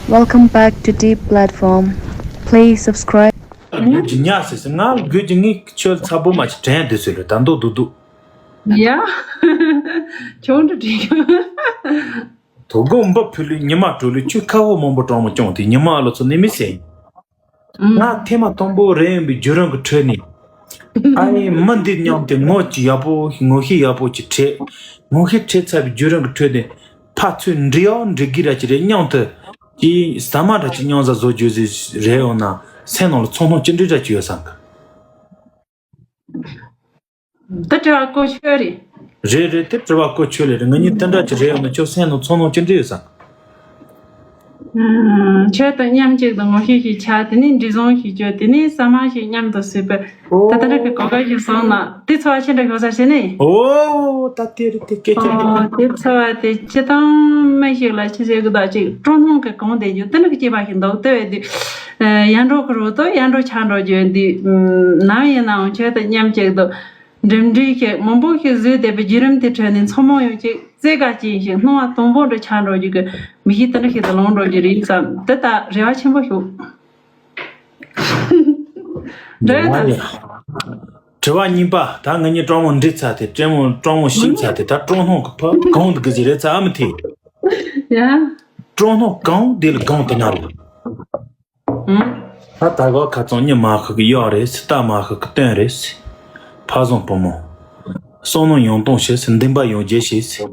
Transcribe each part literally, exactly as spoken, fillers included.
Welcome back to Deep Platform. Please subscribe. རྒྱུད་ཀྱི་ཉག་ཟེར་ཟེར། ང་རྒྱུད་ཀྱི་ངའི་ཆོས་ཚ་པོ་མ་ཅིག་དྲན་དུས་ཟེར་ལོ། ད་མདོ་སྡུག་སྡུག་ཡ། ཆུང་དུ་བྲིས། དོ་དགོང་འབབ་ཕུལ་ལུས་ཉི་མ་དྲོ་ལུས། ཆུ་ཁ་བོ་མང་པོ་གྲང་མོ་སྐྱོང་དེ། ཉི་མ་ཨ་ལོ་ཚོ་ནི་མི་ཟེར། ང་ཐེངས་མ་དང་པོ་རེད་ཡིན་པའི་བརྒྱུད་རིམ་གྱི་ཁྲོད་ནས། ཨ་ཡེ་མི་འདི་སྙམ་སྟེ་ངོ་ཅིག་ཡག་པོ་ངོ་ཤེས་ཡག་པོ་ཅིག་འཕྲད། ངོ་ཤེས་འཕྲད་ཚར་བའི་བརྒྱུད་རིམ་གྱི་ཁྲོད་ནས། ཕར་ཚུར་འདྲི་ཡག་འདྲི་གི་ར་ཅིག་རེད་སྙམ་དུ། ཅིག་ཟ་མ་འདྲ་ཅིག་མཉམ་ཟ་བཟོ་རྒྱུ་ཟིག་རེད་ཡོང་ན། སེམས་ནང་ལ་ཚོར་སྣང་ཅི་འདྲ་འདྲ་ཅིག་ཡོད་བསམ་གི། འདི་དྲི་བ་གོ་ཆོད་རེད། རེད་རེད། དེ་དྲི་བ་གོ་ཆོད་ལེ་རེད། ང་གཉིས་དེ་འདྲ་ཅིག་རེད་ཡོང་ན་ཁྱོད་སེམས་ནང་ཚོར་སྣང་ཅི་འདྲ་ཡོད་བསམ། ཨམ། ཁྱོད་དང་མཉམ་གཅིག་ཏུ་ངོ་ཤེས་ཤིག་བྱ། དེ་ནས་འདྲི་བཟང་ཞིག་བྱོས། དེ་ནས་ཟ་མ་ཞིག་མཉམ་དུ་བཟོས་པས། ད་ལྟ་འདྲ་གི་གོ་སྐབས་ཤིག་བཟང་ན་དེ་ཚོར་བ་ཅི་འདྲ་ཡོད་ས་ཞེ་ནས། ཨོ། ད་དེ་རེད། དེ་སྐད་ཆ་འདི། ཨོ། དེ་ཚོར་བ་དེ་སྤྱི་བཏང་མི་ཞིག་ལ་ཅི་ཟེར་གི་འདུག་ཅིག་སྤྲོ་སྣང་གི་གང་བསྡད་རྒྱུ་དེ་འདྲ་གི་སྐྱེས་པ་ཞིག་འདུག་ལྟོས་དེ། ཡར་འགྲོ་གི་རུ་ཏོ་ཡར་འགྲོ་ཆག་འགྲོ་རྒྱུ་འདི། ནམ་ཡིན་ནའང་ཁྱོད་དང་མཉམ་གཅིག་ཏུ། འགྲིམ་འགྲུལ་ཞིག་མང་པོ་ཞིག་བཟོས་བསྡད་པའི་བརྒྱུད་རིམ་དེ་ཁྲོད་ནས་མཚོ་མོ་ཡོང་ཅིག་རྩེ་དགའ་ཅན་ཞིག་སྣང་བ་དང་པོ་འདྲ་ཆགས་འགྲོ་རྒྱུ་གི་མི་གཞི་དེ་འདྲ་ཞིག་ཏུ་ལངས་འགྲོ་རྒྱུ་རེད་བསམ། དེ་ལྟར་རེ་བ་ཆེན་པོ་ཞུ། འདྲ་ཡོད་ན། དྲི་བ་གཉིས་པ། ད་ང་གཉིས་སྤྲང་མོ་འདྲི་ཚར་ཏེ། སྤྲང་མོ་སྤྲང་མོ་ཤེས་ཚར་ཏེ། ད་སྤྲང་སྣང་གི་ཕ་གང་དུ་གི་ཟིག་རེད་ཚ་ཨ་མི་ཐེ། ཡ། སྤྲང་སྣང་གང་དེ་ལ་གང་དེ་ན་རེད། ཨང་། ད་ད་ག་ཁ་ཚང་གཉིད་མ་ཤོར་གི་གཡག་རེད། སྟག་མ་ཤོར་གི་སྟོན་རེད། ཕ་བཟང་བུ་མོ། བསམ་མནོ་ཡང་གཏོང་བྱེད་ཟེར། འདུན་པ་ཡང་རྒྱས་བྱེད་ཟེར།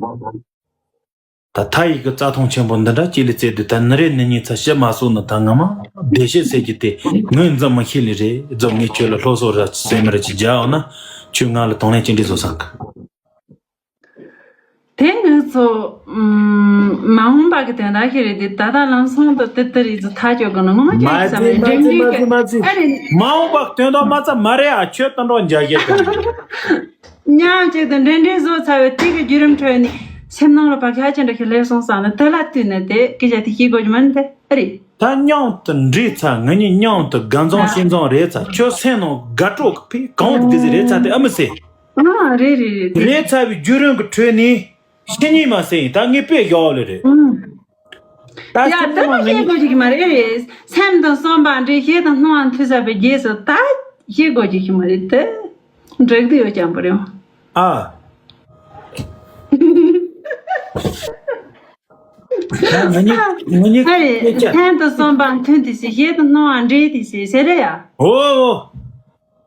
ད་མཐའ་ཡས་ཀྱི་རྩྭ་ཐང་ཆེན་པོ་འདི་འདྲ་གཅིག་ལ་བཙལ་དུས། ད་ནི་རེ་ནི་གཉིས་ཚ་ཤི་མ་སོང་ན། ད་ངོ་མ་བདེ་གཤེགས་ཟེར་རྒྱུ་དེ་ངོས་འཛིན་མི་ཤེས་ལེ་རེད། རྫོབ་ངས་ཁྱོད་ལ་སློབ་གསོ་ར་སེམས་ར་ཅིག་རྒྱག་འོང་ན། ཁྱོད་ང་ལ་དང་ལེན་ཅི་འདྲ་བཟོ་བསམ་གི། དེ་ང་ཚོ་ཨམ། མ་འོངས་པ་གི་དོན་དག་ཞིག་རེད་དེ། ད་ལྟ་ལམ་སང་དུ་ཏི་ཏི་རིགས་ཚོ་ཐག་གཅོད་དགོས་ན་ངོ་མ་མ་ཁྱོད་ཀྱི་བསམ་ཚེ་ནས་མ་འགྲིམ་ཚེ་འགྲུལ་མ་གི་ཚེ་མ་ཚེ། ཨ་རེད། མ་འོངས་པ་དོན་དག་མ་ཚ་མ་རེད་ཨ། ཁྱོད་དོན་དག་འཇའ་གཞས་དང་། མཉམ་གཅིག་ཏུ་འགྲིམ་འགྲུལ་བཟོ་ཚར་བའི་དེ་གི་བརྒྱུད་རིམ་ཁྲོད་ནས་སེམས་ནང་ལ་བག་ཆགས་ཅི་འདྲ་ཞིག་སླེབས་སོང་བསམ་ན། དེ་ལ་བལྟས་ནས་དེ་སྐད་ཆ་དེ་བཤད་དགོས་ཀྱི་མ་རེད་དེ། ཨ་རེད། ད་མཉམ་དུ་འདྲིས་ཚར། ང་གཉིས་མཉམ་དུ་དགའ་མཚམས་ཤིང་མཚམས་རེད་ཚར། ཁྱོད་སེམས་ནང་དགའ་སྤྲོ་གི་ཕི་གང་དུ་དེ་ཟིག་རེད་ཚར་དེ་ཨ་མི་ཟེར། ཨ་རེད་རེད་རེད་དེ། རེད་ཚར་བའི་བརྒྱུད་རིམ་གི་ཁྲོད་ནས་ཕྱི་ཉིན་མ་ཟེར་ཡིན། ད་ངས་དཔེ་བཞག་ལེ་རེད། ཨང་། ད་ཡ་ཁྱོད་དེ་མ་ཚང་མ་ཤེས་ངས་དགོས་ཀྱི་མ་རེད། སེམས་དང་བསམ་པ་འདྲེས། ཤེས་དང་སྣང་བ་མཐུན་ཚར་བའི་རྗེས་སུ་ད་ཤེས་དགོས་ཀྱི་མ་རེད་དེ། འགྲིག་དུ་ཡོད་ཀྱང་པོ་རེད། ཨ། ང་གཉིས་ང་གཉིས་ཨ་རེད། སྐད་ཆ། སེམས་དང་བསམ་པ་མཐུན་དེ་ཟེར། ཤེས་དང་སྣང་བ་འདྲེས་དེ་ཟེར་ཟེར་རེད་ཡ། ཨོ་ཨོ།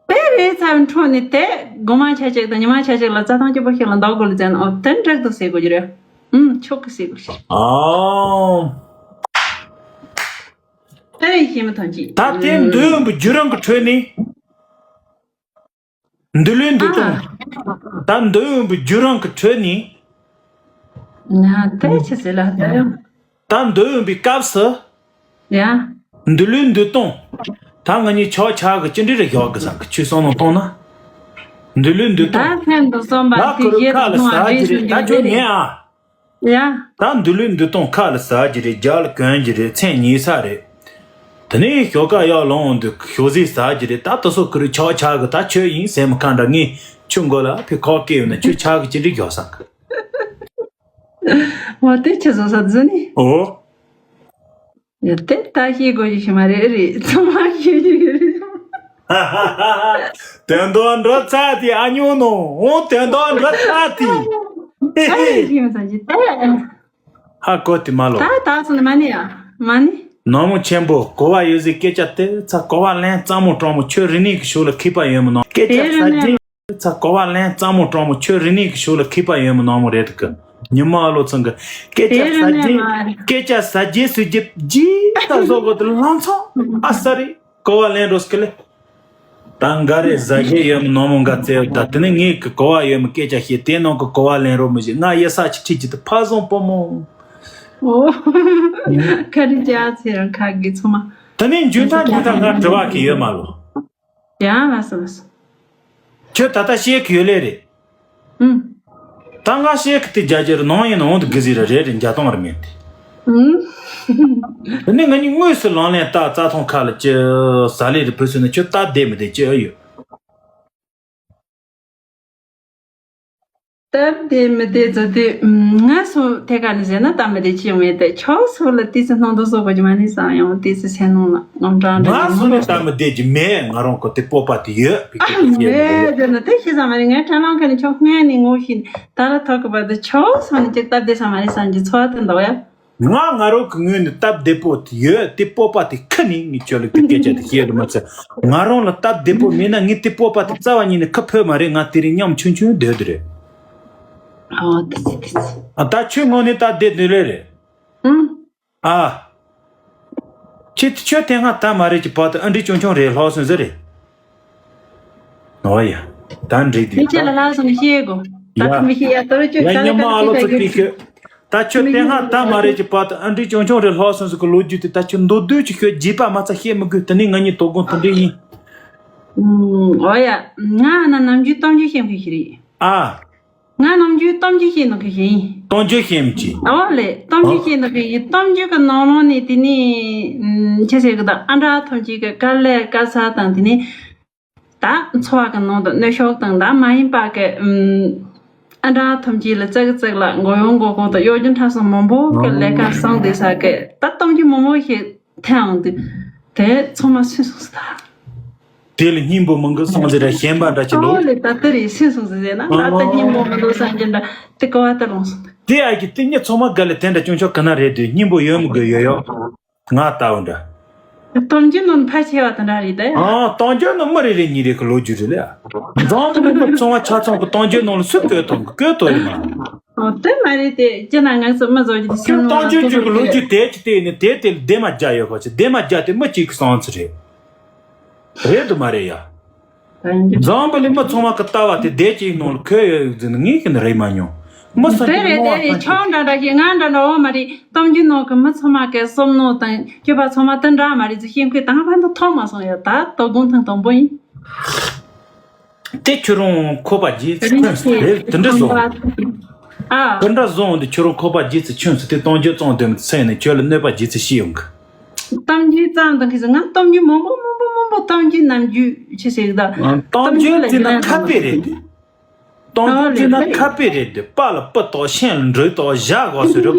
དཔེ་རེད་ཚར་འཕྲོ་ནས་དེ་དགོང་མོ་ཆ་གཅིག་དང་ཉི་མ་ཆ་གཅིག་ལ་རྩྭ་ཐང་སྐྱིད་པོ་ཞིག་ལ་འདུག་དགོས་ལ་ཟེར་ན། ཨོ་དེ་འགྲིག་འདུག་ཟེར་དགོས་ཀྱི་རེད། ཨུམ་ཆོག་གི་ཟེར་དགོས་ཀྱི་རེད། ཨོ། དེ་རིང་ཤེས་མི་ཐོན་ཅིག་ད་དེ་འདོད་ཡོན་པའི་བརྒྱུད་རིམ་གྱི་ཁྲོད་ནས། འདི་ལོའི་འདི་ཨ་དང་། ད་འདོད་ཡོན་པའི་བརྒྱུད་རིམ་གྱི་ཁྲོད་ནས། ང་དེ་ཆི་ཟེར་ལ་དེ་ཡང་། ད་འདོད་ཡོན་པའི་སྐབས་སུ། ཡ། འདི་ལོའི་འདི་དང་། ད་ང་གཉིས་ཆག་ཆག་གི་ཅི་འདྲ་རེ་བཞག་གི་བསམ་གི། ཁྱོད་བསམ་བློ་གཏོང་ན། འདི་ལོའི་འདི་དང་། ད་ཕན་དུ་བསམ་པ་ལ་དེ་ཁུ་རུ་ཁ་ལ་ཟ་གི་རེད། ད་ཁྱོད་ཉན་ཨ། ཡ། ད་འདི་ལོའི་འདི་དང་ཁ་ལ་ཟ་གི་རེད། རྒྱ་ལ་གོན་གི་རེད། མཚན་ཉིད་ས་རེད། དེ་ནས་ཞོགས་ཀ་ཡར་ལངས་དུས་ཞོགས་ཟས་ཟ་གི་རེད། ད་དེ་ཚོ་ཁུ་རུ་ཆག་ཆག་གི། ད་ཁྱོད་ཡིན་ཟེར་མི་ཁ་འདྲ། ངས་ཁྱོད་མགོ་ལ་ཕི་ཁོག་སྐེ་ཡོད་ན་ཁྱོད་ཆག་གི་ཅི་འདྲ་བཞག་བསམ་གི། འོ་དེ་ཆི་བཟོ་ས་བཟོ་ནི། ཨོ། ཡ་དེ་ད་ཤེས་དགོས་ཀྱི་ཞིག་མ་རེད། རེད་ཚང་མ་ཤེས་ཀྱི་རེད། དོན་དག་འགྲོ་ཚར་དེ་ཨ་ཉོ་ནོ། འོ་དོན་དག་འགྲོ་ཚར་དེ། ཨ་ཡེ་ཤེས་མི་ཚང་གི་དེ། ཧ་གོ་དེ་མ་ལོ། ད་ད་སོང་ནི་མ་ནི་ཡ། མ་ནི། ནག་མོ་ཆེན་པོ་གོ་བ་ཡོད་ཟིག་སྐད་ཆ་དེ་ཚ་གོ་བ་ལེན་གཙང་མོ་དྲང་མོ། ཁྱོད་རིག་གནས་ཀྱི་ཕྱོགས་ལ་མཁས་པ་ཡོད་མི་ནང་སྐད་ཆ་དེ་རེད་ཟ་ནི་རྒྱུ། ཚ་གོ་བ་ལེན་གཙང་མོ་དྲང་མོ། ཁྱོད་རིག་གནས་ཀྱི་ཕྱོགས་ལ་མཁས་པ་ཡོད་མི་ནང་མོ་རེད་གི། ཉི་མ་ཨ་ལོ་ཚང་གི་སྐད་ཆ་དེ་ཟ་རེད་རྒྱུ། ནི་མ་རེད། སྐད་ཆ་ཟ་རྒྱུ་ཟེར་རྒྱུ་ཇི་ལྟར་བཟོ་དགོས་དེ་ལང་ཚོ་ཨ་ས་རེད། གོ་བ་ལེན་རོགས་སྐལ་ལེ། ད་འགའ་རེ་ཟ་རྒྱུ་ཡོད་མི་ནང་མོ་འགའ་བཙལ་ཡོད། ད་དེ་ནི་ངས་གི་གོ་བ་ཡོད་མི་སྐད་ཆ་བཤད། དེ་ནང་གི་གོ་བ་ལེན་རོགས་མི་བྱེད། ང་ཡེ་ས་ཅིག་ཁྲིད་ཀྱི་དུ་ཕ་བཟང་བུ་མོ། ཨོ། ཁ་རི་ཅག་ཚེ་རང་ཁ་གི་ཚོ་མ། ད་ནི་འཇུ་ཐག་འཇུ་ཐག་ང་དྲི་བ་གི་ཡོད་མ་ལོ། ཡང་ལ་སོ་ལ་སོ། ཁྱོད་ད་ལྟ་བཤད་གི་ཡོད་ལེ་རེད། ཨུམ། ད་ང་བཤད་གི་དེ་རྒྱ་རྒྱ་རུ་ནང་ཡིན་ནང་དུ་གི་ཟི་ར་རེད་རེད། འཇའ་ཐང་ར་མེད་དེ། ཨུམ། དེ་ནས་ང་གཉིས་དངོས་སུ་ལང་ལན་བཏགས་རྩྭ་ཐང་ཁ་ལ་ཅི་ཟ་ལེ་རེད་བུ་སུ་ནི་ཁྱོད་ད་བསྡད་མི་བསྡད་ཅི་ཨ་ཡོད། སྟབས་བདེ་མི་བདེ་ཟེར་དུས། ང་སུ་ཐད་ཀ་ནས་ཟེར་ན་སྟབས་མི་བདེ་ཅི་ཡང་མེད་དེ། ཁྱོད་སུ་ལ་ཏི་སི་སྣང་དུ་སོགས་པ་ཅི་མ་ནི་སང་ཡང་ཏི་སི་སེམས་ནང་ལ་ངམ་གྲང་འདྲ་ང་སུ་ནི་སྟབས་མི་བདེ་ཅི་མེད། ང་རང་གི་དེ་སྤོབས་པ་དེ་ཡོད་པའི་ཨ་སྐད་ཆ་བཤད་མེད་ཟེར་ན་དེ་ཤེས་ས་མ་རེད། ངས་ཁྲ་ལང་ཁ་ནས་ཁྱོད་སྔོན་ནས་ངོ་ཤེས་ནས་ད་ལ་ཐོག་གི་བར་དུ་ཁྱོད་སང་ནས་ཅི་སྟབས་བདེ་ས་མ་རེད་སང་གི་ཚོར་བ་དེ་འདུག་ཡ། ང་ང་རང་གི་ངོས་ནས་སྟབས་བདེ་པོ་དེ་ཡོད། དེ་སྤོབས་པ་དེ་ཁ་ནས་ངས་ཁྱོད་ལ་དེ་སྐད་ཆ་དེ་བཤད་ལ་མ་ཚད། ང་རང་ལ་སྟབས་བདེ་པོ་མེད་ན་ངས་དེ་སྤོབས་པ་དེ་རྩ་བ་ཉིད་ནས་ཁ་ཕོད་མ་རེད། ང་དེ་རིང་ཉམ་ཆུང་ཆུང་སྡོད་དེ་རེད། ཨོ་དེ་ཚེ་དེ་ཚེ། ཨ་ད་ཁྱོད་ངོས་ནས་སྟབས་བདེ་དེ་རེད་རེད། ཨང་། ཨ། ཁྱེད་ཁྱོད་དེ་སྔ་ད་མ་རེད་ཀྱི་བར་དུ་ཨ་འདྲི་ཆུང་ཆུང་རེད་ལྷག་སོང་ཟེར་རེད། ཨོ་ཡ། ད་འགྲིག་འདུག་མི་ཁྱེད་ལ་ལྷག་སོང་ཤེས་གོ་ད་ཡ། ཁུ་མི་ཤེས་ཡ་ཏོ་རེ་ཁྱོད་ཡ་ཉི་མ་ཨ་ལོ་ཚོ་ཀི་ཁྱོད། ད་ཁྱོད་དེ་སྔ་ད་མ་རེད་ཀྱི་བར་དུ་ཨ་འདྲི་ཆུང་ཆུང་རེད་ལྷག་སོང་ཟེར་གི་ལོ་རྒྱུས་དེ་ད་ཁྱོད་མདོར་བསྡུས་ཀྱི་ཁྱོད་རྒྱས་པ་མ་ཚ་བཤད་མི་དགོས། དེ་ནས་ང་གཉིས་དོ་དགོང་དེ་འདྲ་ཡིན། ཨོ་ཡ། ང་ན་ནམ་རྒྱུན་གཏམ་རྒྱུད་བཤད་མཁན་ཞིག་རེད། ཨ། ང་ནམ་རྒྱུན་གཏམ་རྒྱུད་བཤད་ནོ་གི་ཞིག་ཡིན། གཏམ་རྒྱུད་བཤད་མི་བྱེད། ཨོ་ལེ། གཏམ་རྒྱུད་བཤད་ནོ་གི་ཡིན། གཏམ་རྒྱུད་གི་ནང་ལོགས་ནས་དེ་ནས་ཨམ། ཆི་ཟེར་གི་ད་ཨ་འདྲ་ཐམས་ཅད་གི་དཀའ་ལས་དཀའ་ཚེགས་དང་དེ་ནས་ད་འཚོ་བ་གི་ནང་དུ་གནོན་ཤུགས་དང་ད་མ་ཡིན་པ་གི་ཨམ། ཨ་འདྲ་ཐམས་ཅད་ལ་ཙག་ཙག་ལ་མགོ་གཡོག་མགོ་སྐོར་དང་གཡོ་སྒྱུ་འཁྲབ་སོགས་མང་པོ་གི་ལས་ཀ་བསགས་བསྡད་ས་གི་ད་གཏམ་རྒྱུད་མང་པོ་ཞིག་ཐོན་འོང་དུས་དེ་ཚང་མ་སུས་གསུངས་སོང་ད། དེ་ལ་སྙིང་པོ་མི་འགི་སོང་ཟེར་ར་ཞེན་པ་འདྲ་ཅིག་ལོ། ཨོ་ལེ་ད་ལྟ་རེད་སེམས་སོང་ཟེར་ཟེར་ན་ད་ལྟ་སྙིང་པོ་མི་འདུག་བསམ་གྱི་འདྲ་དེ་ཀ་བ་ལྟ་ལོང་སོང་། དེ་ཨ་ཀྱི་དེ་ཉིད་ཚང་མ་ག་ལེ་དེ་འདྲ་ཅུང་ཆོག་གི་ན་རེད་དུས་སྙིང་པོ་ཡོད་མི་དགོས་ཡོད་ཡོད། ང་ལྟ་བུ་འདྲ། གཏམ་རྒྱུད་ནང་ཕལ་ཆེ་བ་དེ་འདྲ་རེད་དེ། ཨ་གཏམ་རྒྱུད་ནང་མི་རེ་རེ་གཉིས་རེ་གི་ལོ་རྒྱུས་རེད་ལ། འཛམ་བུ་གླིང་མི་ཚང་བ་ཆ་ཚང་གི་གཏམ་རྒྱུད་ནང་ལ་སུ་བཀོད་ཐུབ་གི་བཀོད་ཐུབ་ཡོད་མ་རེད། ཨོ་དེ་མ་རེད་དེ་སྤྱིར་ན་ང་ཚོ་མི་བཟོ་རྒྱུ་དེ་ཁྱོད་སེམས་ནང་གཏམ་རྒྱུད་ཅིག་གི་ལོ་རྒྱུས་དེ་ཅི་དེ་ནི་དེ་དེ་ལ་ལྡེ་མ་རྒྱག་ཡོད་པ་ཅི་ལྡེ་མ་རྒྱག་དེ་མི་གཅིག་གི་བསམ་ཚུལ་རེད། རེད་དུ་མ་རེད་ཡ། འཛམ་བུ་གླིང་མི་ཚང་མ་གི་ལྟ་བ་དེ་བསྡད་ཀྱི་ནང་ལ་འཁོད་ཡོད་ཟེར་ནས་ངས་ཀྱི་ནི་རེད་མ་མྱོང་། མི་སུ་དེ་རེད་དེ་རེད་ཁྱོད་འདྲ་འདྲ་ཞིག་ང་འདྲ་འདྲ་འོ་མ་རེད། གཏམ་རྒྱུད་ནང་གི་མི་ཚང་མ་གི་བསམ་མནོ་དང་སྤྱོད་པ་ཚང་མ་དེ་འདྲ་མ་རེད་ཟེར་ཤེས་མཁན་ད་ང་ཕན་ཐོགས་ཐོགས་མ་སོང་ཡ། ད་དོ་དགོང་ཐེངས་དང་པོ་ཡིན། དེ་ཁྱོད་རང་ཁོ་པ་རྗེས་ཚིག་ཁྱོད་རེད་དེ་འདྲ་བཟོ། ཨ། དེ་འདྲ་བཟོ་འོང་དུས་ཁྱོད་རང་ཁོ་པ་རྗེས་ཚིག་ཁྱོད་ཚོ་དེ་གཏོང་རྒྱུ་བཙོང་དོན་ཚེ་ནས་ཁྱོད་ལ་གནོད་པ་རྗེས་ཚིག་ཤི་ཡོང་གི། གཏམ་རྒྱུད་ཙམ་དང་གི་ང་གཏམ་རྒྱུད་མང་པོ་མང་པོ་མང་པོ་གཏམ་རྒྱུད་ནམ་རྒྱུན་ཆི་ཟེར་གི་ད། གཏམ་རྒྱུད་ལ་ཟེར་ན་ཁ་དཔེ་རེད་དེ། གཏམ་རྒྱུད་ཟེར་ན་ཁ་དཔེ་རེད་དེ་དཔའ་ལ་སྤུ་ཏོག་ཤན་ལ་འབྲུ་ཏོག་བཞག་དགོས་ཟེར་རོ།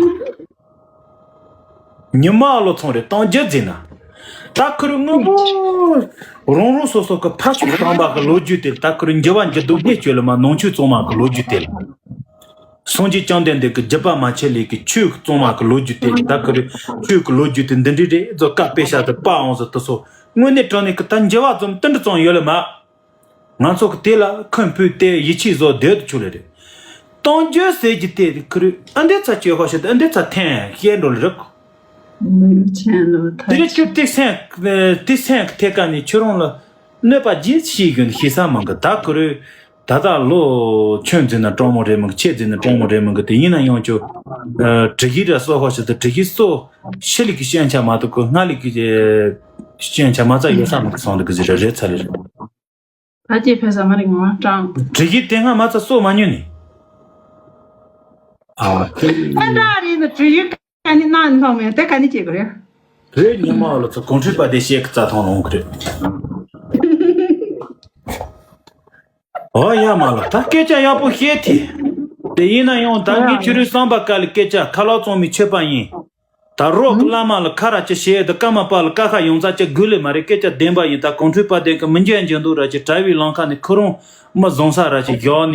ཉི་མ་ལོ་ཚོང་རེད་གཏམ་རྒྱུད་ཟེར་ན། ད་ཁུར་དངོས་པོ། རང་རང་སོ་སོ་གི་ཕ་ཆོས་དམ་པ་གི་ལོ་རྒྱུས་དེ་ད་ཁུར་འགྱུར་བ་འགྱུར་ལྡོག་བརྙས་བཅོས་ལ་མ་ནང་ཆོས་གཙང་མ་གི་ལོ་རྒྱུས་དེ། སངས་རྒྱས་བཅོམ་ལྡན་འདས་ཀྱི་བརྒྱུད་པ་མ་ཆད་ལས་ཀྱི་ཆོས་གཙང་མ་གི་ལོ་རྒྱུས་དེ་ད་ཁུར་ཆོས་ཀྱི་ལོ་རྒྱུས་དེ་འདི་འདྲའི་རེད་ཟོ་བཀའ་སྤེལ་བྱ་དེ་དཔའ་འོང་ཟོ་དེ་སོ་དངོས་གནས་དྲང་གནས་ཀྱི་ད་འགྱུར་བ་ཙམ་ཏིལ་འབྲུ་ཙམ་ཡོད་ལ་མ། ང་ཚོ་གི་དེ་ལ་ཁོན་ཕུད་དེ་ཡིད་ཆེས་བཟོ་སྡོད་དུ་ཆུག་ལེ་རེད། གཏམ་རྒྱུད་ཟེར་གྱི་དེ་ཁུ་རུ་ཨ་འདི་ཚ་བཅོས་ཁ་ཤོད་དེ་ཨ་འདི་ཚ་འཐེན་བཤད་འགྲོ་ལེ་རེད། མི་ཆེན་ལོ་ཐ་དེ་རེད་ཆུ་ཏི་སེང་ཏི་སེང་གི་ཐད་ཀ་ནས་ཁྱོད་རང་ལ་གནོད་པ་རྗེས་ཤེས་རྒྱུ་ཤེས་ས་མང་གི་ད་ཁུ་རུ་ད་ལྟ་ལོ་ཁྱོད་འཛིན་ན་གྲོང་མོ་རེད་མང་གི་ཆེ་འཛིན་ན་གྲོང་མོ་རེད་མང་གི་དེ་ཡིན་ན་ཡང་ཁྱོད་དྲི་གི་ར་སོ་ཁ་ཤོད་དེ་དྲི་གི་སོ་ཤི་ལི་གི་ཤན་ཆ་མ་གཏོགས་ཁོ་སྔ་ལི་གི་ཤན་ཆ་མ་རྩ་ཡོད་ས་མང་གི་སོང་འདུག་གི་ཟེར་རེད་ཚ་ལེ་རེད། ད་ཅི་ཕེ་ས་མ་རིག་ངོ་ཀྲང་། དྲི་གི་དེ་སྔ་མ་ཚ་སོ་མ་ཉོས་ནི། ཨ། ཨ་འདྲ་རེད་ནི་དྲི་གི་ག་ནི་ན་མཐོང་མེད་དེ་ག་ནི་བྱེད་དགོས་རེད། བོད་ཉི་མ་ལ་ཚ་གོང་ཁྲི་པ་དེ་ཤེས་ཀི་རྩ་ཐང་ལོང་གི་རེད། ཨོ་ཡ་མ་ལ་ད་སྐད་ཆ་ཡག་པོ་བཤད་དེ། དེ་ཡིན་ན་ཡང་ད་ངས་ཁྱོད་རའི་བསམ་པ་དཀའ་ལས་སྐད་ཆ་ཁ་ལག་བཙོང་མི་ཆོད་པ་ཡིན། ད་རོགས་ཀྱི་བླ་མ་ལ་ཁ་ར་ཅི་བྱེད་དུ་ཀརྨ་པ་ལ་ཀ་ཁ་ཡོང་ཚ་ཅི་དགོས་ལེ་མ་རེད་སྐད་ཆ་བདེན་པ་ཡིན་ད་གོང་ཁྲོས་པ་བདེན་གི་མི་འཇལ་འཇལ་འདུག་ར་ཅི་གྲྭ་བའི་ལམ་ཁ་ནས་ཁོ་རང་མི་བཟང་ས་ར་ཅི་བཞག་ནས་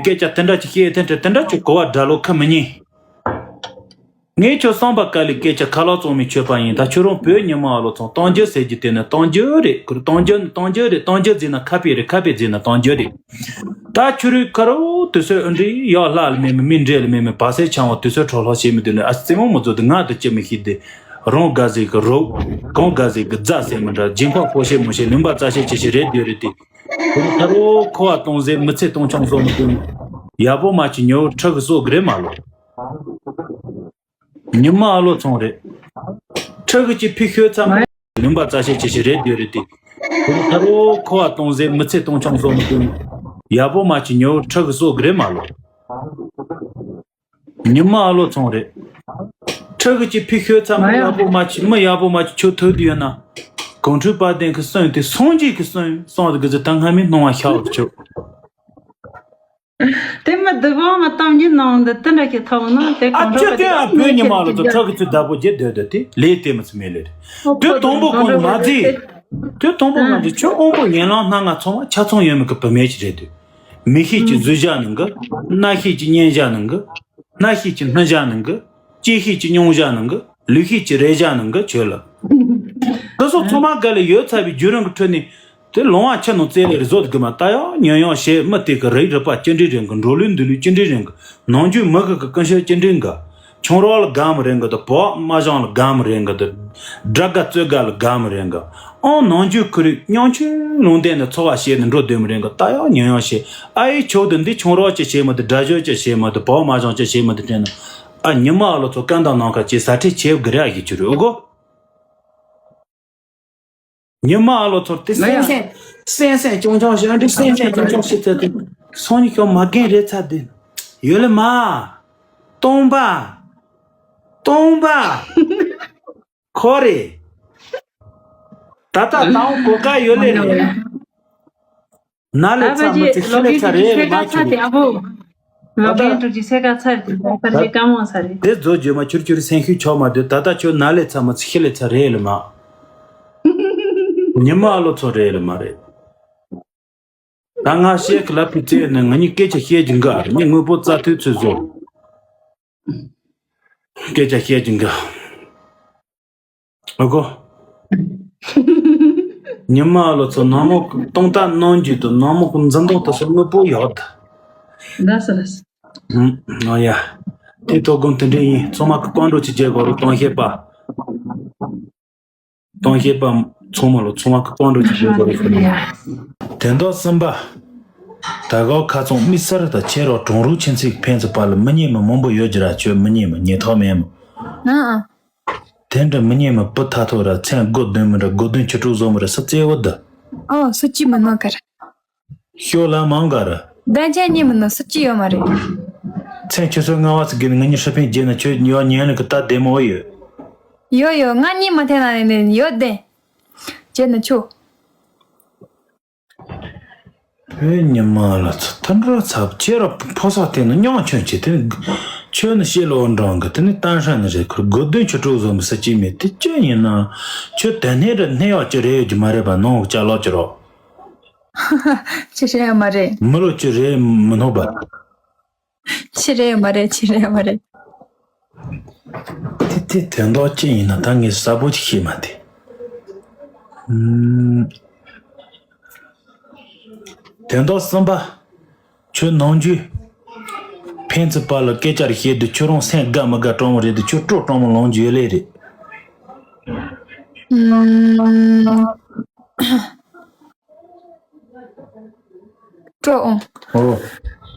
སྐད་ཆ་དེ་འདྲ་ཅི་བཤད་དེ་འདྲ་དེ་འདྲ་ཅི་གོ་བ་དགྲ་ལོ་ཁ་མི་ཉན། ངས་ཁྱོད་བསམ་པ་དཀའ་ལས་སྐད་ཆ་ཁ་ལག་བཙོང་མི་ཆོད་པ་ཡིན་ད་ཁྱོད་རང་བོད་ཉི་མ་ཨ་ལོ་ཚང་གཏམ་རྒྱུད་ཟེར་རྒྱུ་དེ་ནི་གཏམ་རྒྱུད་རེད་ཁུར་གཏམ་རྒྱུད་ནི་གཏམ་རྒྱུད་རེད་གཏམ་རྒྱུད་ཟེར་ན་ཁ་དཔེ་རེད་ཁ་དཔེ་ཟེར་ན་གཏམ་རྒྱུད་རེད། ད་ཁྱོད་རའི་ཁ་རོ་དུས་ཚོད་ཨ་འདྲི་ཡག་ལྷག་ལ་མེད་མི་མི་འདྲེ་ལ་མེད་མི་བ་སེ་ཆང་བ་དུས་ཚོད་འཕྲོ་ལྷག་བྱེད་མི་འདུག་ནི་ཨ་རྩེད་མོ་མི་བཟོ་དུ་ང་དུ་ཅི་མི་ཤེས་དེ་རང་དགའ་ཟིག་གི་རོགས་གང་དགའ་ཟིག་གི་རྫ་ཟེར་མི་འདྲ་སྦྱིན་ཁོག་ཕོ་ཤེ་མོ་ཤེ་ལུང་པ་རྩ་ཤེ་ཆེ་ཤེ་རེད་དེ་རེད་དེ་ཁོ་ར་ཁ་རོ་ཁོ་བ་གཏོང་ཟེར་མི་ཚེ་གཏོང་ཆང་བཟོ་མི་འདུག་ནི་ཡག་པོ་མ་བྱེད་ཉོ་ཁྲག་གི་སོ་གི་རེད་མ་ལོ། ཉི་མ་ཨ་ལོ་ཚོང་རེད། ཁྲག་གི་ཅི་ཕི་ཤོད་ཚ་མ་ལུང་པ་རྩ་ཤེ་ཆེ་ཤེ་རེད་དེ་རེད་དེ། ཁོ་ར་ཁ་རོ་ཁོ་བ་གཏོང་ཟེར་མི་ཚེ་གཏོང་ཆང་བཟོ་མི་འདུག་ནི། ཡག་པོ་མ་བྱེད་ཉོ་ཁྲག་གི་སོ་གི་རེད་མ་ལོ། ཉི་མ་ཨ་ལོ་ཚོང་རེད། ཁྲག་གི་ཅི་ཕི་ཤོད་ཚ་མ་ཡག་པོ་མ་བྱེད་མི་ཡག་པོ་མ་བྱེད་ཆོ་ཐོས་དུ་ཡོད་ན། གོང་ཁྲོས་པ་བདེན་གི་སོན་དེ་སངས་རྒྱས་གི་སོན་སོང་དུ་གི་ཟི་ད་སྔ་མི་སྣང་བ་ཤ་བར་ཆོ། དེ་མི་སྡུག་པོ་མི་གཏམ་རྒྱུ་ནང་འདི་དེ་འདྲ་ཞིག་ཐོབ་ན་དེ་ཨ་གང་ཁྱོད་དྲག་གི་ཀྱང་ཨ་བོད་ཉི་མ་ལ་ཚོ་ཁྲག་གི་ཚུལ་བདག་པོ་བརྒྱུད་སྡོད་དོ་དེ་ལས་དེ་མི་ཚུལ་མེད་ལེ་རེད། དུས་དང་པོ་ཁོང་གི་མ་རྫི། དུས་དང་པོ་ང་ཚོ་ཁྱོད་དབང་པོ་ངན་ལང་སྣ་ལྔ་ཚང་མ་ཆ་ཚང་ཡོད་མི་གི་བུད་མེད་ཅིག་རེད་དུས། མི་ཤེས་ཀྱི་བཟོད་བྱ་ནང་གི། རྣ་ཤེས་ཀྱི་སྙན་བྱ་ནང་གི། སྣ་ཤེས་ཀྱི་སྣུན་བྱ་ནང་གི། ལྕེ་ཤེས་ཀྱི་མྱོང་བྱ་ནང་གི། ལུས་ཤེས་ཀྱི་རེག་བྱ་ནང་གི་ཆོས་ལ། འདི་ཚོ་ཚང་མ་ག་ལ་ཡོད་ཚར་བའི་བརྒྱུད་རིམ་གྱི་ཁྲོད་ནས། དེ་ལོང་བ་ཆུ་ནང་རྩེ་ལེ་རི་བཟོ་དགོས་མ་ད་ཡང་ཉོན་ཡང་བྱེད་མི་དེ་གི་རིགས་རུས་པ་ཅི་འདྲའི་རིང་གི་འགྲོ་ལུགས་འདུག་ལུགས་ཅི་འདྲའི་རིང་གི་ནང་རྒྱུད་མི་གི་གི་ཀུན་སྤྱོད་ཅི་འདྲའི་འགའ། ཁྱུང་རོགས་ལ་དགའ་མི་རན་གི་དང་བོད་དམག་སྦྱང་ལ་དགའ་མི་རན་གི་དང་། དགྲ་དགའ་བཙོད་དགའ་ལ་དགའ་མི་རན་གི། ཨང་ནང་རྒྱུད་ཁུ་རིགས་སྙོམ་ཆུང་ལུང་བསྟན་ནས་འཚོ་བ་བྱས་ནས་འགྲོ་སྡོད་མི་རན་གི་ད་ཡང་ཉོན་ཡང་བྱེད་ཨ་ཡི་ཆོག་དུ་འདི་ཁྱུང་རོགས་ཅི་བྱེད་མི་དུ་དགྲ་གཞོལ་ཅི་བྱེད་མི་དུ་བོད་དམག་སྦྱང་ཅི་བྱེད་མི་དུ་དྲན་ན། ཨ་ཉི་མ་ཨ་ལོ་ཚོ་སྐད་འདང་ནང་ཁ་ཅི་ཟ་ཁྲེལ་བྱེད་དགོས་རེད་ཨ་ཡི་ཆུ་རུ་ཨོ་གོ། ཉི་མ་ཨ་ལོ་ཚོར་དེ་སེམས་སེམས་སེམས་སེམས་ཅུང་ཅུང་ཞིག་ཨ་འདྲི་སེམས་སེམས་ཅུང་ཅུང་ཞིག་ཚེ་དེ་སང་ཉིན་ཤོག་མ་རྒན་རེད་ཚ་དེ་ཡོད་ལེ་མ། སྟོང་པ། སྟོང་པ། ཁོ་རེ། ད་ལྟ་དང་གོ་ཀ་ཡོད་ལེ་རེད། ན་ལེ་ཚ་མི་ཚེ་ཤི་ལེ་ཚ་རེད་ལེ་མ་ཁྱོད་རེད། ལོ་རྒན་དྲུག་ཅུ་ས་ཀ་ཚར་ཏེ་ཨ་བོ། ལོ་རྒན་དྲུག་ཅུ་ས་ཀ་ཚར་ཏེ་ཚར་ཏེ་དཀའ་མོ་ཚར་རེད། དེ་རྫོགས་བརྗོད་མ་ཁྱུར་ཁྱུར་སེམས་ཤུགས་ཆོག་མ་སྡོད་ད་ལྟ་ཁྱོད་ན་ལེ་ཚ་མི་ཚེ་ཤི་ལེ་ཚ་རེད་ལེ་མ། ཉི་མ་ཨ་ལོ་ཚོ་རེད་ལེ་མ་རེད། ད་ང་བཤད་ཀི་ལབ་ཕི་ཙེ་ནི་ང་གཉིས་སྐད་ཆ་བཤད་ཀྱི་འགའ་རེ་ངས་དངོས་པོ་རྩ་མཐུན་ཚོད་བཟོ། སྐད་ཆ་བཤད་ཀྱི་འགའ། ཨ་གོ། ཉི་མ་ཨ་ལོ་ཚོ་ནང་མོ་གཏོང་ལྟ་གནང་རྒྱུ་དང་ནང་མོ་གི་འཛིན་སྟངས་དུ་སོགས་དངོས་པོ་ཡག་ད། ལགས་སོ་ལགས་སོ། ཨ་ཡ། དེ་དོ་དགོང་དེ་འདྲ་ཡིན་ཚང་མ་གི་བཀའ་འགྲོ་ཅིག་རྒྱལ་དགོས་རུ་གཏོང་ཤེས་པ། གཏོང་ཤེས་པ་ཚང་མ་ལོ་ཚང་མ་གི་བཀའ་འགྲོ་ཅིག་རྒྱལ་དགོས་རུ་ཤོད་ན། དོན་དག་གསུམ་པ། ད་གའོ་ཁ་ཚང་དམིགས་བསལ་དང་ཁྱེད་རང་གྲོང་རུ་ཁྱིམ་མཚེས་ཕན་ཚུན་བར་ལ་མི་ཉན་མི་མང་པོ་ཡོད་ཀྱི་ར་ཁྱོད་མི་ཉན་མི་ཉན་ཐོག་མེད་མོ། ཨ་ཨ། དེ་འདྲ་མི་ཉན་མི་བུ་ཐ་ཐོ་ར་མཚན་དགོ་དོན་མི་འདྲ་དགོ་དོན་ཆུ་དྲུག་བཟོ་མི་ར་སུ་རྩེ་བོ་འདི། ཨོ་སུ་ཅི་མི་ནོ་ག་ར། ཤོ་ལ་མང་ག་ར། ད་ཅན་ཉན་མི་ནོ་སུ་ཅི་ཡོད་མ་རེད། མཚན་ཆུ་ཚོད་ལྔ་བ་ཙི་གི་ནི་ང་གཉིས་ཧྲི་ཕན་རྗེས་ན་ཁྱོད་ཉོ་ཉན་ལ་གི་ད་བདེ་མོ་ཡོད། ཡོད་ཡོད་ང་གཉིས་མ་ཐེན་ན་ནས་ནས་ཡོད་དེ། རྗེས་ན་ཆུ། བོད་ཉི་མ་ལ་ཚ་ཐ་འགྲོ་ཚབ་ཁྱེད་ར་ཕོ་སོགས་དེ་ནི་སྙོང་ཆོན་ཆེ་དེ་ནི་ཆོས་ནི་ཤེས་ལོ་འབྲང་གི་དེ་ནི་གཏན་ཧྲ་ནི་རེད་ཁུར་དགོས་དོན་ཆུ་དྲུག་བཟོ་མི་ས་ཅི་མེད་དེ་ཅི་ཡིན་ན་ཆོས་དེ་ནས་ར་གནས་ཡག་ཅི་རེད་ཡོད་ཀྱི་མ་རེད་པ་ནང་གི་ཅ་ལག་ཅི་རོགས། ཅི་རེད་ཡོད་མ་རེད། མི་ལོ་ཅི་རེད་མི་ནོ་པ། ཅི་རེད་ཡོད་མ་རེད་ཅི་རེད་ཡོད་མ་རེད། དེ་དེ་དོན་དག་ཅི་ཡིན་ན་ད་ངས་གསལ་པོ་ཅིག་ཤེས་མ་དེ། ཨུམ། དོན་དག་གསུམ་པ། ཁྱོད་ནང་རྒྱུས། ཕན་ཚུན་བར་ལ་སྐད་ཆ་རེ་བཤད་དུས་ཁྱོད་རང་སེམས་དགའ་མི་དགའ་སྤྲང་བོ་རེད་དུས་ཁྱོད་སྤྲོ་སྤྲང་བོ་ལོང་རྒྱུ་ཡོད་ལེ་རེད། ཨུམ། སྤྲོ་འོང་། ཨོ།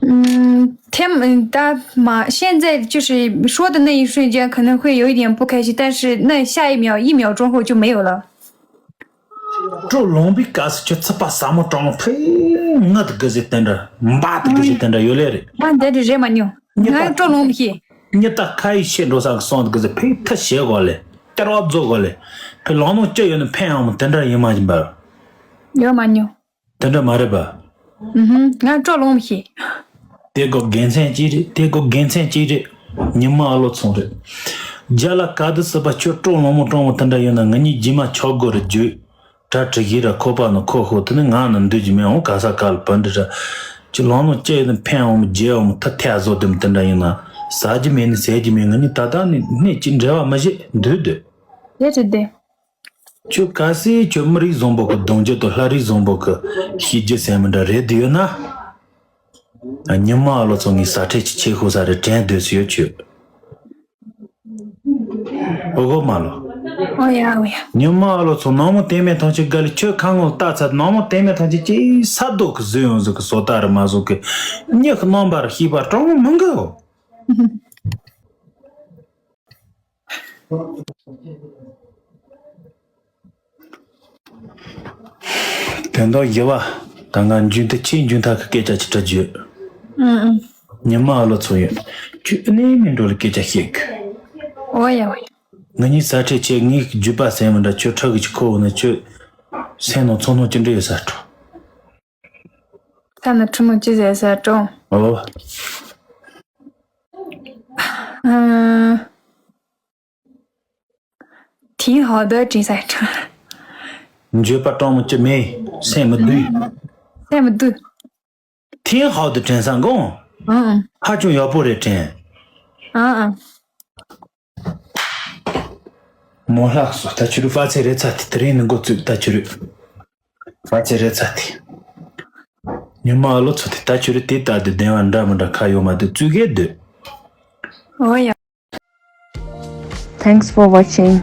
ཨུམ། ཐེམ་ད་མ་现在就是说的那一瞬间可能会有一点不开心，但是那下一秒、一秒钟后就没有了。 སྤྲོ་ལོང་བའི་སྐབས་སུ་ཁྱོད་ཚིག་པ་ཟབ་མོ་དྲང་མོ་ཕེ་ངུ་དུ་གི་ཟེར་དེ་འདྲ་འབའ་དུ་གི་ཟེར་དེ་འདྲ་ཡོད་ལེ་རེད། ང་འདི་འདྲ་རེད་མ་མྱོང་། ང་སྤྲོ་ལོང་མི་ཤེས། ཉི་ད་ཁ་ཡི་ཤེས་འགྲོ་ས་གི་སོང་དུ་གི་ཟེར་ཕེ་ཐ་བྱེད་དགོས་ལེ། སྟེར་བ་རྫོགས་དགོས་ལེ། ཕེ་ལོང་ནོ་ཅི་ཡོད་ནི་ཕན་ཡང་མོ་དེ་འདྲ་ཡིན་མ་ཡིན་པ། ཡོད་མ་མྱོང་། དེ་འདྲ་མ་རེད་པ། ཨུ་ཧུམ། ང་སྤྲོ་ལོང་མི་ཤེས། དེ་གོ་དགེ་མཚན་གཅིག་རེད་དེ་གོ་དགེ་མཚན་གཅིག་རེད། ཉི་མ་ཨ་ལོ་ཚོང་རེད། རྒྱ་ལ་ག་དུ་སྲིད་པ་ཁྱོད་སྤྲོ་ལོང་མོ་སྤྲོ་མོ་དེ་འདྲ་ཡོད་ན་ང་གཉིས་རྗེས་མ་ཆོག་དགོས་རེད་རྒྱུ། གྲ་གྲི་ཞིག་ར་ཁོ་པ་ནི་ཁོ་ཧོ་དེ་ནི་ང་ནི་འདུས་ཀྱི་མེད་འོང་ག་ས་ག་ལ་བུ་འདི་ར། ཁྱི་ལོང་ལོང་ཅི་ཡོད་ནི་ཕན་འོང་མོ་རྒྱལ་འོང་མོ་ཐ་ཐད་བཟོ་དེ་མོ་དེ་འདྲ་ཡོད་ན། ཟ་རྒྱུ་མེད་ནི་ཟས་རྒྱུ་མེད་ང་གཉིས་ད་ལྟ་ནི་གནས་གཅིག་འབྲེལ་བ་མི་བྱེད་འདུས་འདུས། དེ་རེད་དེ། ཁྱོད་གལ་སྲིད་ཁྱོད་མི་རིགས་བཟང་པོ་གི་གདུང་རྒྱུད་དང་ལྷ་རིས་བཟང་པོ་གི་ཤེས་རྒྱུ་ཟེར་མི་འདྲ་རེད་དུ་ཡོད་ན། ཉི་མ་ཨ་ལོ་ཚོ་ངའི་ཟ་ཁྲེལ་གྱི་ཆེ་ཤོས་ས་རེད་དྲན་སྡོད་སུ་ཡོད་ཁྱོད། ཨོ་གོ་མ་ལོ། ཨོ་ཡ་ཨོ་ཡ། ཉི་མ་ཨ་ལོ་ཚོ་ནང་མོ་དེ་མེད་ཐང་ཆེ་ག་ལི་ཁྱོད་ཁ་ངོ་ལྟ་ཚར་ནང་མོ་དེ་མེད་ཐང་ཆེ་ཅི་ས་རྡོ་གི་བཟོས་ཡོང་ཟིག་གི་བཟོ་ལྟ་རེད་མ་བཟོ་གི་མྱི་གི་རྣམ་པར་ཤེས་པ་དྲང་མོ་མི་འགའ་འོ། དོན་དག་བཞི་བ། ད་ང་འཇུན་ཏི་ཆེས་འཇུན་ཐག་གི་སྐད་ཆ་ཅིག་འདྲི་རྒྱུ། ཨུ་ཨུ། ཉི་མ་ཨ་ལོ་ཚོ་ཡོད། ཁྱོད་ཨ་ནེ་མིན་འགྲོ་ལ་སྐད་ཆ་བཤད་གི། ཨོ་ཡ་ཨོ་ཡ། ང་གཉིས་ཟ་ཁྲེལ་ཆེ་ངའི་རྒྱུད་པ་ཟེར་མི་འདྲ་ཁྱོད་ཁྲག་གི་ཅི་ཁོ་བོ་ནི་ཁྱོད། སེམས་ནང་ཚོར་སྣང་ཅི་འདྲ་ཡོད་ས་འཕྲོ། 他那出门就在这种。 ཨོ། 嗯，挺好的，真在这。 འགྱོད་པ་སྤྲང་མོ་ཅི་མེད། སེམས་མི་སྡུག 在不对。 挺好的 དྲན་ས་འགོ། 嗯 ཧ་ཅང་ཡག་པོ་རེད་དྲན། 嗯嗯。 མོ་ལགས་སོ། ད་ཁྱོད་རང་དཔའ་རྩལ་རེད་ཚ་དེ། དེ་རིང་ནི་འགོ་བཙུགས། ད་ཁྱོད་རང་དཔའ་རྩལ་རེད་ཚ་དེ། ཉི་མ་ཨ་ལོ་ཚོ་དེ། ད་ཁྱོད་རང་དེ་ལྟར་དུ་བདེན་པ་འདྲ་མི་འདྲ་ཁ་ཡོད་མ་འདུག་བཙུགས་གེ་འདོད། 哦呀。 Thanks for watching.